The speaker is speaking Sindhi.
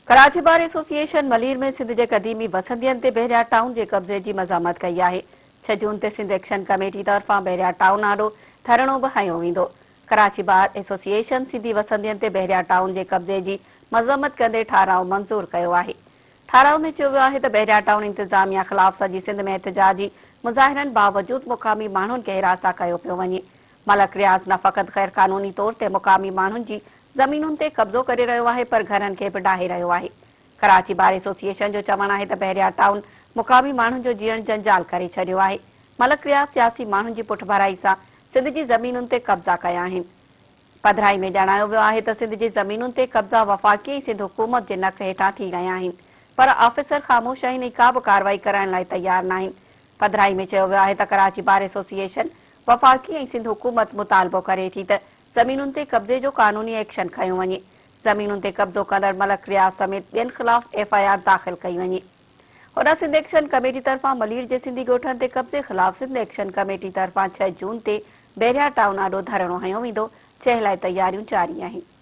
ڪراچي بار ايسوسيئيشن ملير ۾ سنڌ جي قديمي وسندين تي بحريا ٽائون جي قبضي جي مذمت ڪئي آهي. ڇهه جون تي سنڌ ايڪشن ڪميٽي طرفان بحريا ٽائون آڏو ڌرڻو به هنيو ويندو. ڪراچي بار ايسوسيئيشن سنڌي وسندين تي بحريا ٽائون جي قبضي جي مذمت ڪندي ٺهراء منظور ڪيو آهي. ٺهراء ۾ چيو ويو آهي ته بحريا ٽائون انتظاميا خلاف سڄي سنڌ ۾ احتجاجي مظاهرن باوجود مقامي ماڻهن کي هراسان ڪيو پيو وڃي. ملڪ رياض نه فقط غير قانوني طور تي مقامي ماڻهن جي زمينن تي قبضو ڪري رهيو آهي پر گهرن کي به ڊاهي رهيو آهي. ڪراچي بار ايسوسيئيشن جو چوڻ آهي ته بحريا ٽائون مقامي ماڻهن جو جيئڻ جنجال ڪري ڇڏيو آهي. ملڪ رياض سياسي ماڻهن جي پٺڀرائي سان سنڌ جي زمينن تي قبضا ڪيا آهن. پڌرائي ۾ ڄاڻايو ويو آهي ته سنڌ جي زمينن تي قبضا وفاقي ۽ سنڌ حڪومت جي نڪ هيٺان ٿي رهيا آهن پر آفيسر خاموش آهن ۽ ڪا به ڪارروائي ڪرائڻ لاء تيار ناهن. پڌرائي ۾ چيو ويو آهي ته ڪراچي بار ايسوسيئيشن وفاقي ۽ سنڌ حڪومت مطالبو ڪري ٿي ته زمينن تي قبضي جو قانوني ايڪشن کنيو وڃي، زمينن تي قبضو ڪندڙ ملڪ رياض سميت ٻين خلاف ايف I R داخل ڪئي وڃي. هوڏانهن سنڌ ايڪشن ڪميٽي طرفان ملير جي سنڌي ڳوٺن تي قبضي خلاف سنڌ ايڪشن ڪميٽي طرفان ڇهه جون تي بحريا ٽائون آڏو ڌرڻو هنيو ويندو، جنهن لاء تياريون جاري آهن.